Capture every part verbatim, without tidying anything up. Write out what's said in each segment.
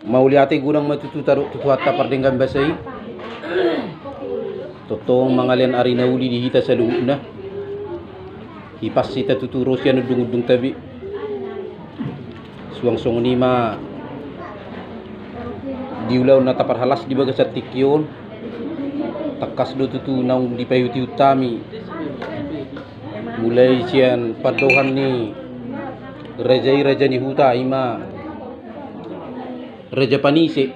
Mauliate godang ma tutu tadok tu Tuhanta pardenggan basa i. Tongtong mangalean ari na uli di hita saluhutna. Hipas hita tutu ro sian undungundungta be. Suang songon i ma di ulaon na taparhalas di bagasan tingki on. Tangkas do tutu naung dipaihutihut hami. Mulai sian pandohan ni raja i, raja ni huta, i ma Raja Panise.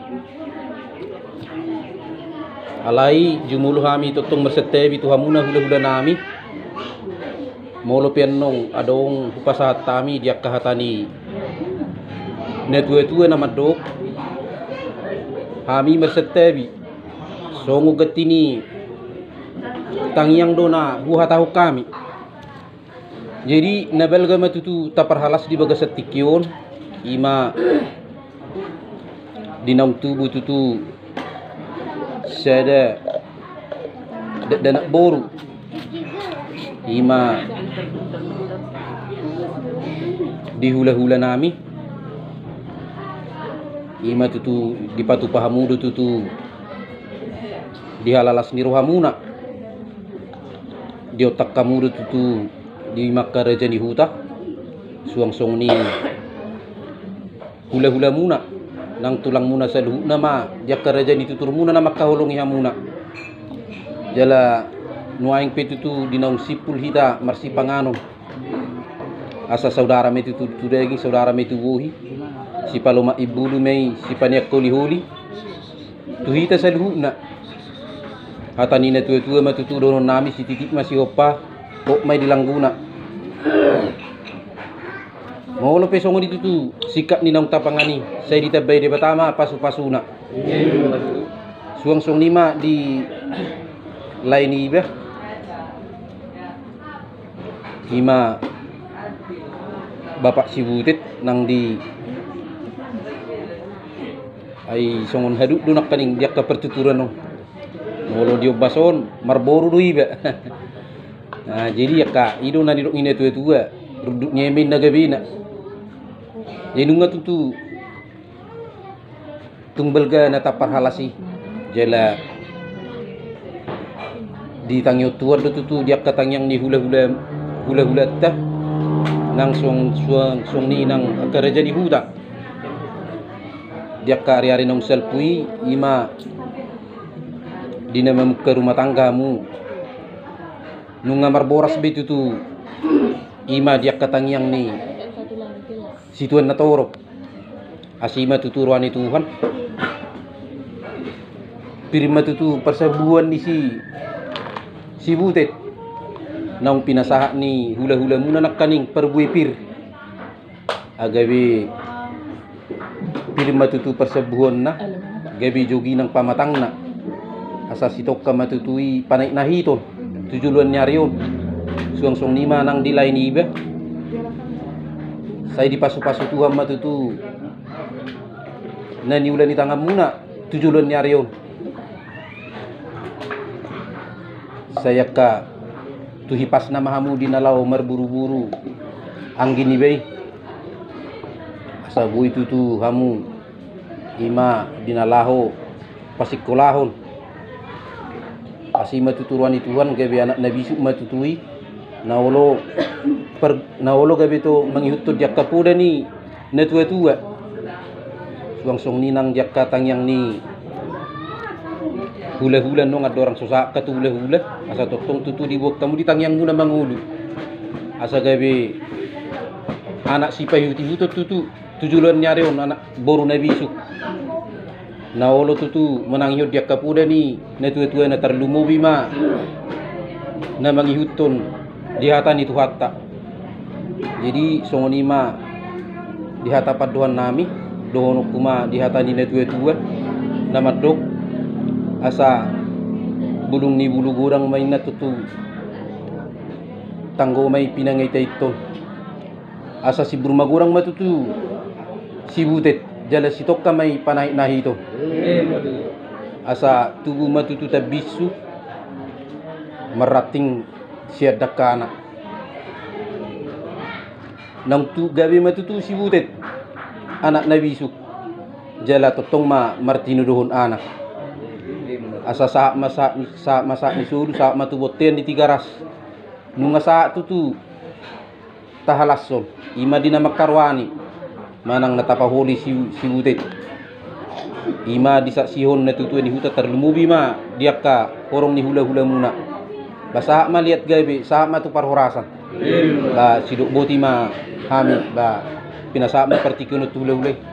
Alai jumolo hami tongtong marsantabi tu hamuna hulahulanami. Molo pe annon adong hupasahat hami di angka hata ni natuatua na mandok, hami marsantabi songon ganti ni tangiang do na huhatahon hami. Jadi na balga ma tutu taparhalas di bagasan tingki on, i ma di naung tubu tutu sada dakdanak boru, i ma di hulahulanami, i ma tutu dipatupa hamu do tutu di halalas ni rohamuna. Diontak hamu do tutu di angka raja ni huta, suang songon i hulahulamuna nang tulangmuna saluhutna ma di angka raja ni tuturmuna na mangkaholongi hamuna. Jala nuaeng pe tutu di naung simpul hita marsipanganon. Asa saudara ma i tu, tu, tu daging, saudara ma i tu bohi. Sipalomak imbulu ma i, sipaneang holiholi tu hita saluhutna. Hata ni natuatua ma tutu dohononnami, sititi ma sihompa, hot ma i di langguna. Molo pe songon i tutu singkat ni naung tapangan i, sai ditambai Debata ma pasupasuna. Suang songon i ma di lae ni iba, i ma Bapak Sibutet nang di, ai songon haduk do nangkaning di angka partuturan on. Molo di ombas on marboru do iba. Nah, jadi angka i do na nidok ni natuatua, rundut ni eme inna gabena. Jadi nunga tutu tung balga na taparhalas i. Jala ditangihon Tuhan do tutu di angka tangiang ni hulahula, hulahulanta, nang suang, suang, suang ni nang angka raja ni huta. Di angka ariari naung salpu i, i ma di na mamungka rumah tangga hamu. Nunga marboras be tutu, i ma di angka tangiang ni situan na torop. Asi ma tutu roha ni Tuhan. Pir ma tutu parsambuan ni si, Sibutet. Naung pinasahat ni hulahulamuna nangkaning parbue pir. Gabe pir ma tutu parsambuanna, gabe jogi nang pamatangna. Asa sitongka ma tutu i panaitnaiton tu joloan ni ari on. Suang songon i ma nang di lae ni iba. Sai dipasupasu Tuhan ma tutu na niula ni tanganmuna tu joloan ni ari on. Sai angka tu hipasna ma hamu di na laho marburuburu anggi ni iba i. Asa boi tutu hamu i ma di na laho pasingkolahon. Asi ma tutu roha ni Tuhan, gabe anak na bisuk ma tutu i. Na olo, na olo gabe tong mangihuthon di angka poda ni natuatua. Suang songon i nang di angka tangiang ni hulahula, nunga andorang so sahat tu hulahula, asa tongtong tutu diboan hamu di tangiangmuna mangolu. Asa gabe anak sipaihutihuton tutu tu joloan ni ari on, anak boru na bisuk. Na olo tutu manangihon di angka poda ni natuatua, na tarlumobi ma na mangihuthon di hata ni Tuhanta. Jadi songon i ma di hata pandohannami, dohononku ma di hata ni natuatua na mandok, asa bulung ni bulu godang ma inna tutu, tanggo ma i pinangaitaithon. Asa simbur magodang ma tutu Sibutet, jala sitongka ma i panaitnaiton. Asa tubu ma tutu tambinsu marranting sian dangkana. Nang tu gabe ma tutu Sibutet anak na bisuk. Jala tongtong ma martinodohon anak. Asa sahat ma sahat ni, sahat ma sahat ni solu, sahat ma tu bontean di Tigaras. Nunga sahat tutu tahalashon, i ma di na mangkaroani manang na tapaholi si, si Butet. I ma disaksihon natuatua ni huta, tarlumobi ma di angka horong ni hulahulamuna. Ba sahat ma liat gabe, sahat ma tu parhorasan. Ba sidok boti ma hami, ba pinasahat ma partingkian on tu hulahula i.